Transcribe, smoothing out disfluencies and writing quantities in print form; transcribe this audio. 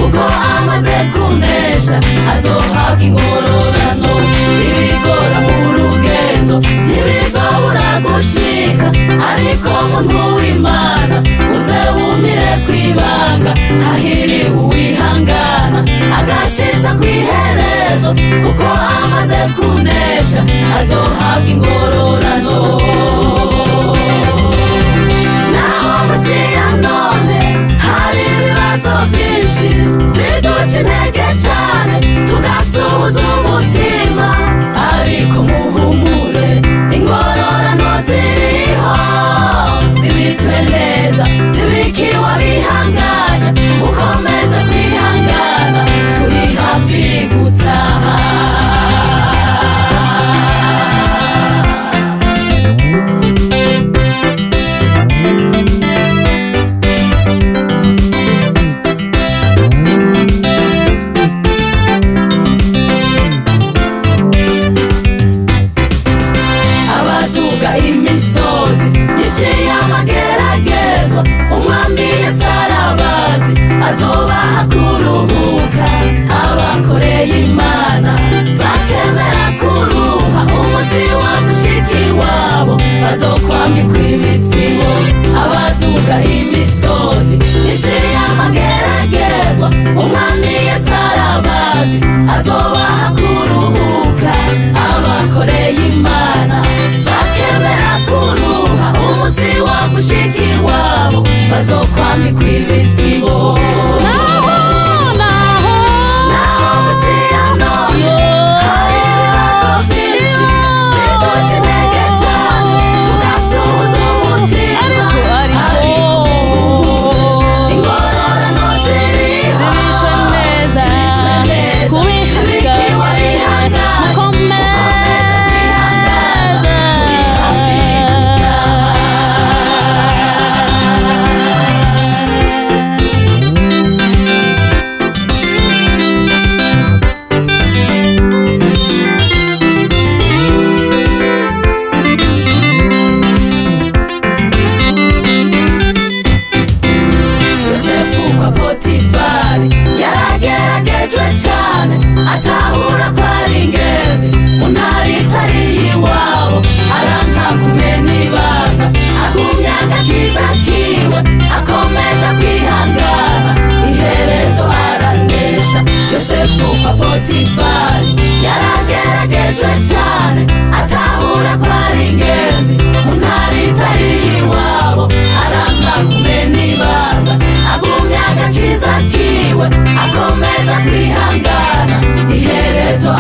Kuko amaze kunesha azohabwa ingororano. Ibigora mu rugendo ntibizobura gushika, ariko muntu w'Imana uze wumire kwibanga. Hahiriwe uwihangana agashitsa kw'iherezo, kuko amaze kunesha azohabwa ingororano. Naho musi ya none hari ibibazo byinshi biduca intege cyane, tugasuhuza umutima, ariko muhumure, ingororano ziriho, zibitswe neza, zibikiwe abihanganye. Mukomeze kwihangana, turi hafi gutaha. Abaduga imisozi myinshi y'amageragezwa, Umwami Yesu arabazi, azobaha kuruhuka. Abakoreye Imana bakemera kuruha, umunsi wa mushiki wabo bazokwambikwa ibitsibo. Abaduga imisozi myinshi y'amageragezwa, Umwami Yesu arabazi, azobaha kuruhuka. Abakoreye Imana bakemera kuruha, umunsi wa mushiki wabo bazokwambikwa ibitsibo. Naho, naho, Naho munsi ya none hari ibibazo byinshi biduca intege cyane, tugasuhuza umutima, Ariko, ariko, ingororano ziriho, zibitswe neza, zibitswe neza, zibikiwe kubihangana, abihangana. Mukomeze Mukomeze kwihangana, turi hafi gutaha. Yosefu kwa Potifari yarageragejwe cyane, atahura ko ari ingenzi mu ntara itari iwabo. Aranka kumena ibanga, agumya agakiza kiwe, akomeza kwihangana, iherezo aranesha. Yosefu kwa Potifari yarageragejwe cyane, atahura ko ari ingenzi mu ntara itari iwabo. Aranka kumena ibanga, agumya agakiza kiwe, akomeza kwihangana, iherezo